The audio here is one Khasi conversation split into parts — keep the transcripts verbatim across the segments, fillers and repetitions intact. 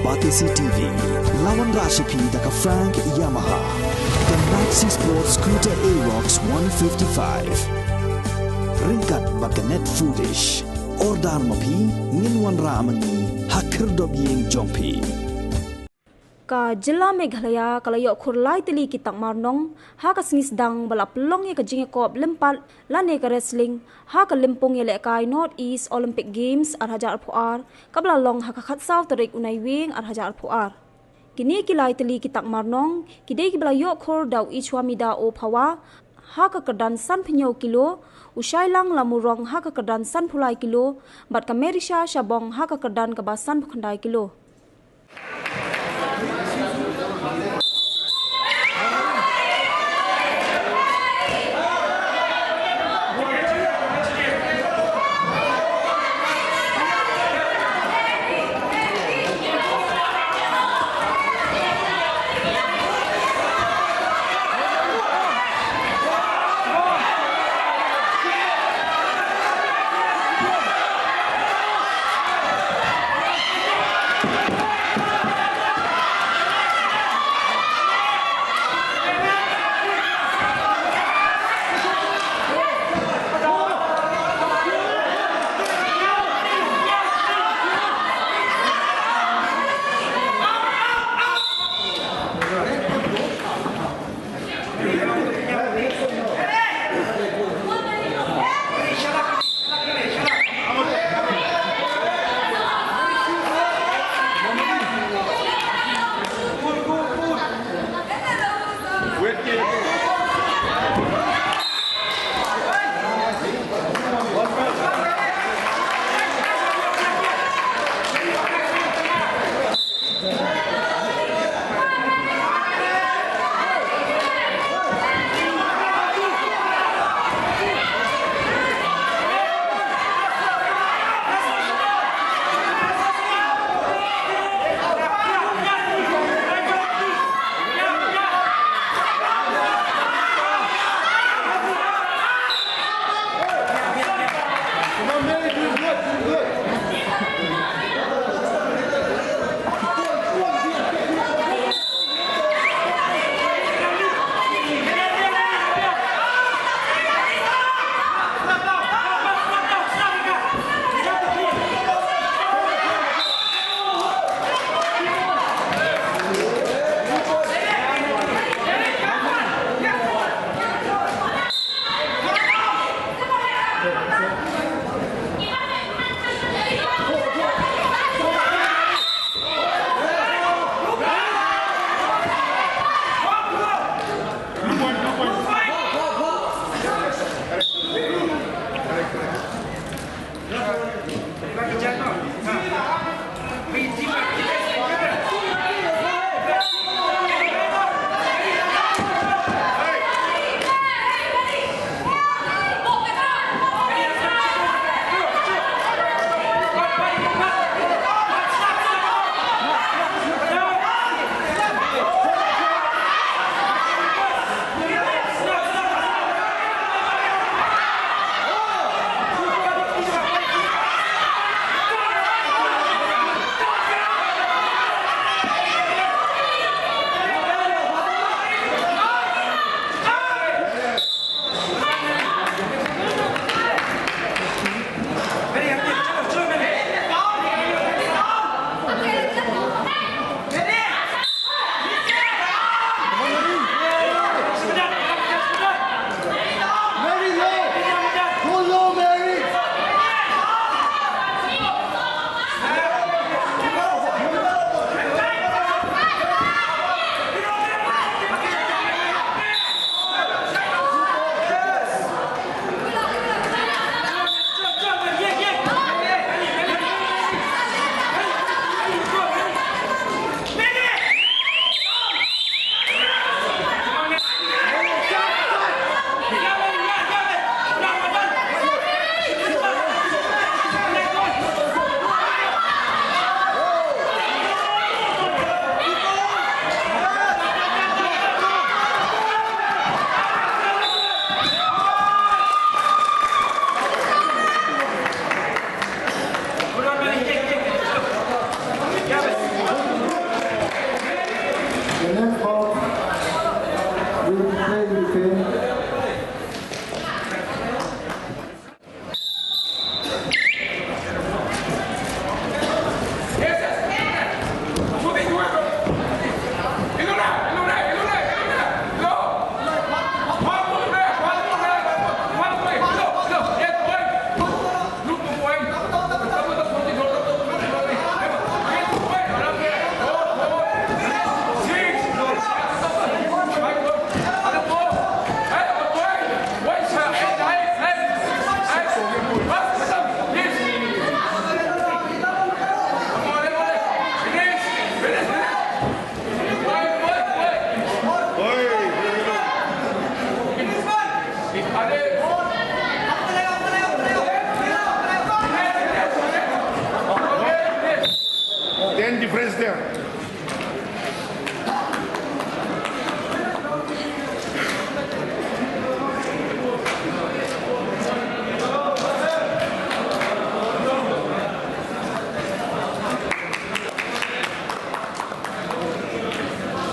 Batesi T V, la wanrah sha phi da ka Frank Yamaha, ka Maxi Sport Scooter Aerox one fifty-five. Ryngkat bad ka Net Foodish. Order ma phi, ngin wanrah ma ngi ha khyrdop ïing jong phi. Ka jylla Meghalaya ka la ïoh khur lai tylli ki takmar nong ha ka sngi sdang ba la pynlong ïa ka jingïakop lympat lane ka wrestling ha ka lympung ïalehkai North East Olympic Games ar hajar arphew ar, kaba la long ha ka khatsaw tarik u Naiwieng ar hajar arphew ar. Kine ki lai tylli ki takmar nong ki dei kiba la ïoh khur da u Ichwamida O Phawa ha ka kyrdan sanphew hynñiew kilo, u Shailang Lamurong ha ka kyrdan sanphew lai kilo, bad ka Merisha Shabong ha ka kyrdan kaba sanphew khyndai kilo.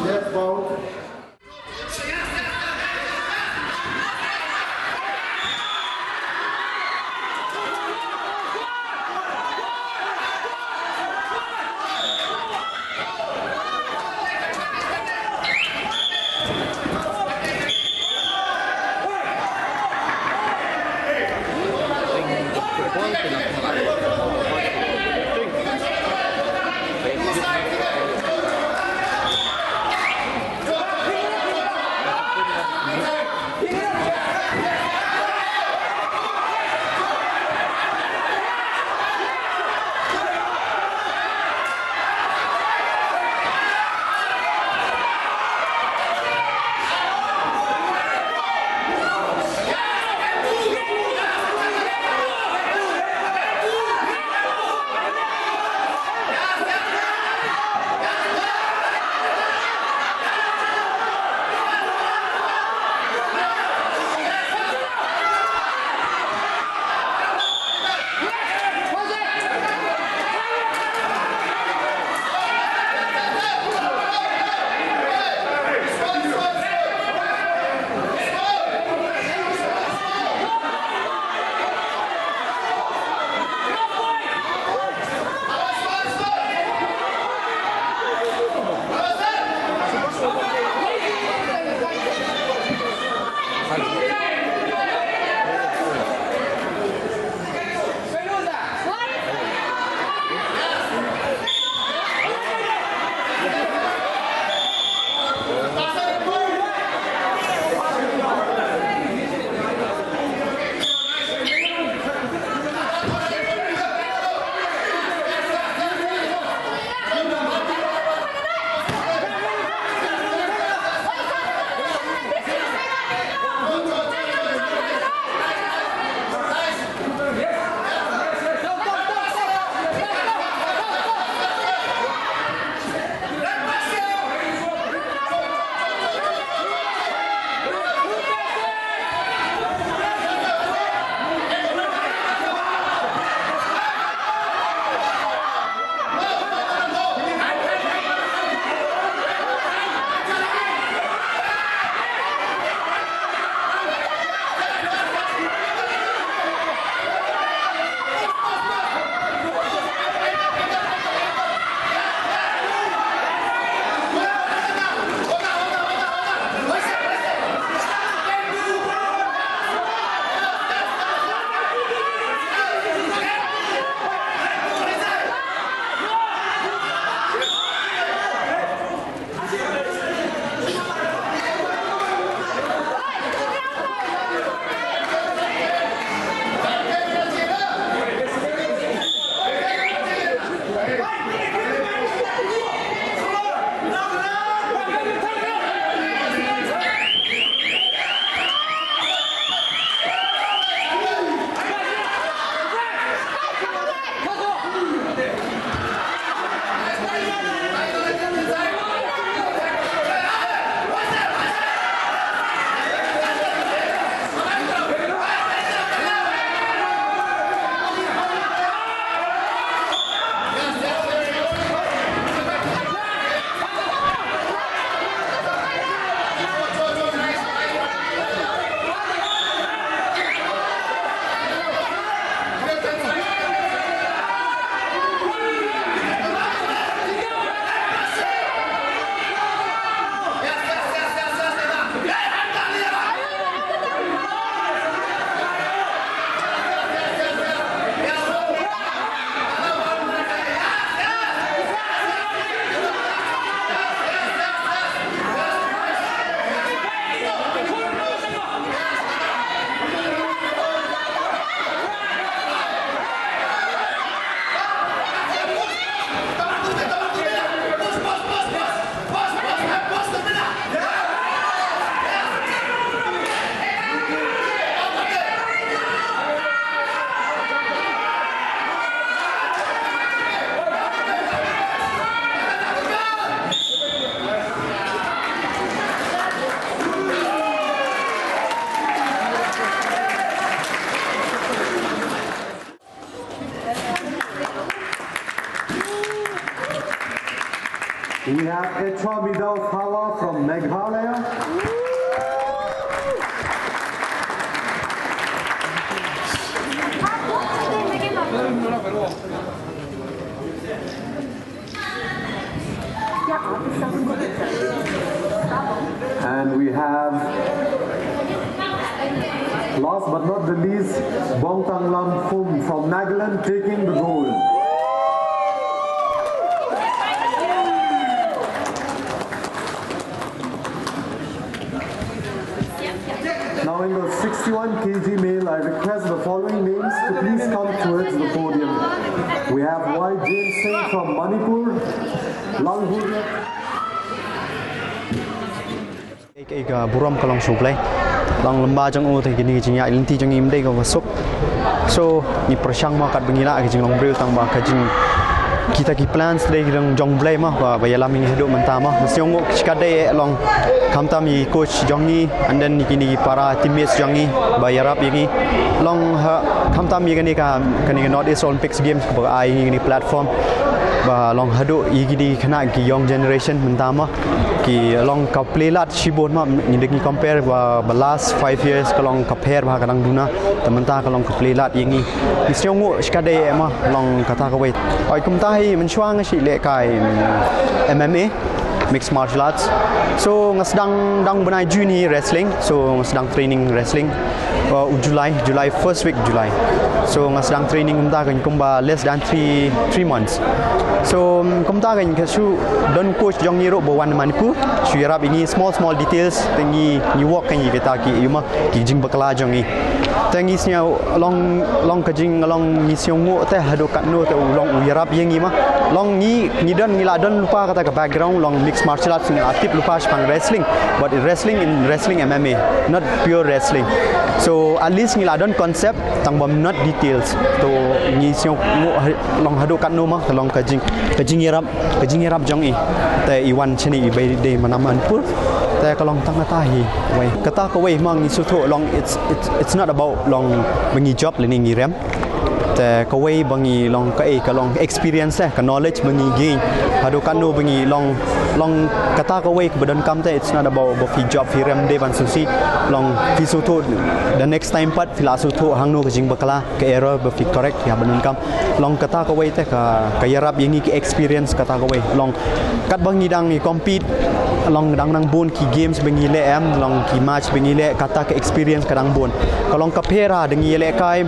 Next bout. We have Echwa Midau Phawa from Meghalaya. And we have, last but not the least, Bongtanglam Phum from Nagaland taking the gold. Now in the sixty-one K G male, I request the following names to please come towards the podium. We have Y James Singh from Manipur, Lalhuria. Ek ek burom ka long sha U Blei. Long lyngba jong u te kine ki jingïaid lynti jong ngi ym dei kaba suk. So ngi pyrshang mo katba ngi lah ki jinglong briew tang ba ka jing kita ki plans dei ki long jong U Blei mo ba, ba ïalam ïa ngi haduh mynta mo. Ngi sngew nguh shikatdei eh long khamtam ïa ki coach jong ngi and then ïa kine ki para teammates jong ngi ba ïarap ïa ngi. Long ha khamtam ïa kane ka, kane ka North East Olympics Games kaba ai ïa ngi kane platform ba long haduh ïa kine ki khynnah ki young generation mynta mo. Ki long ka plie lad shibun mo, ngi dei ngi compare ba, ba last five years ka long ka pher ba ka dang duna. Te mynta ka long ka plie lad ïa ngi. Ngi sngew nguh shikatdei eh mo, long kata kawei. Oi kumta hi mynshuwa nga shu lehkai M M A, mixed martial arts. So nga sdang dang bnai June hi wrestling. So nga sdang training wrestling. Uh, u July, July, first week July. So nga sdang training kumta kan kumba less than three, three months. So um, kumta kan ka shu don coach jong ngi ruh ba wan Manipur. Shu ïarap ïa ngi small small details te ngi, ngi work kan ïa kita ki ïa ma ki jingbakla jong ngi. Te ngi sngew long, long ka jing long ngi sngew nguh te haduh katno te u long u ïarap ïa ngi ma. Long ngi, ngi don, ngi la don lypa kata ka background long mixed martial arts, ngi la tip lypa shaphang wrestling. But wrestling in wrestling M M A, not pure wrestling. So at least ngi la don concept tang bym not details. To ngi sngew nguh ha, long haduh katno ma ka long ka jing, ka jingïarap, ka jingïarap jong i. Te i wan shane i bai dei mana Manipur. Te ka long tang kata hi. Wei kata kawei ma ngi sngewthuh long it's, it's, it's not about long ba ngi jop lane ngi rem. Te kawei ba ngi long kaei ka long experience eh, ka knowledge ba ngi gain. Haduh katno ba ngi long, long kata kawei kaba donkam te it's not about ba phi jop phi rem dei ban sngewsih. Long phi sngewthuh the next time pat phi la sngewthuh hangno ka jingbakla, ka error ba phi correct ïa ba donkam. Long kata kawei te ka, ka ïarap ïa ngi ki experience kata kawei. Long katba ngi dang ngi compete, long dang dang bun ki games ba ngi leh em, long ki match ba ngi leh, kata ka experience ka dang bun. Ka long ka pher ha da ngi ïalehkai,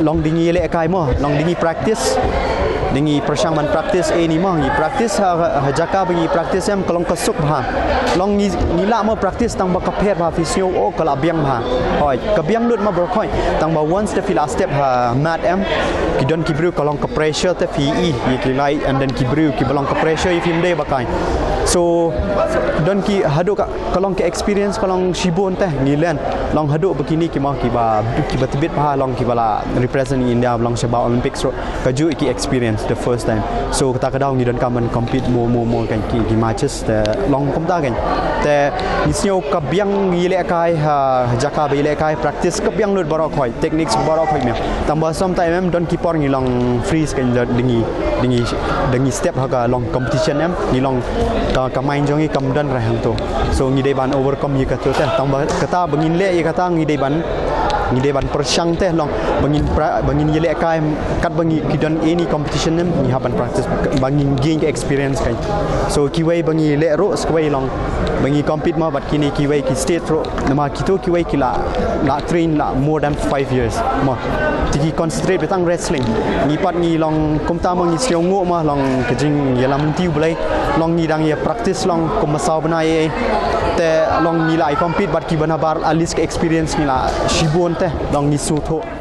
long da ngi ïalehkai mo, long da ngi practice. Da ngi pyrshang ban practice eh ni mo, ngi practice ha, ha, ha jaka ba ngi practice em, ka long ka suk bha. Long ngi, ngi lah mo practice tang ba ka pher bha, phi sngew oh ka la biang bha. Hoi, ka biang lut ma baroh hoi. Tang ba once te phi la step ha mat em, ki don ki briew ka long ka pressure te phi i, ïa ki lai, and then ki briew kiba long ka pressure ïa phi ym dei ba kai. So don ki haduh ka, ka long ka experience ka long shibun te ngi len. Long haduh ba kine ki ma kiba, kiba tbit bha long kiba la represent India ba long shabar Olympics ruh. Kajuh ki experience the first time. So kata ka daw ngi donkam ban compete mo, mo, mo kan ki, ki matches te long kumta kan. Te ngi sngew ka biang ïalehkai ha jaka ba ïalehkai, practice ka biang lut baroh khoi, techniques baroh khoi miang. Tang ba sometime em don ki por ngi long freeze kan, da ngi, da ngi, da ngi step ha ka long competition em, ngi long ka, ka mind jong ngi kam don reh hangto. So ngi dei ban overcome ïa kato te. Tang ba kata ba ngin leh ïa kata ngi dei ban, ngi dei ban pyrshang te long ba ngin pra-, ba ngin ïalehkai katba ngi ki don any competition em, ngi hap ban practice ba ngin gain ka experience kai. So kiwei ba ngi leh ruh sa kawei long ba ngi compete ma bad kine kiwei ki state ruh. Namar kito kiwei ki la, la train la more than five years. Mo. Te ki concentrate beit tang wrestling. Ngi pat ngi long kumta ma ngi sngew nguh ma long ka jingïalam lynti U Blei. Long ngi dang ïa practice long kumba saw bnai ei. Te long ngi la ïa compete bad kiba nabar, at least ka experience ngi la shibun te. Long ngi sngewthuh.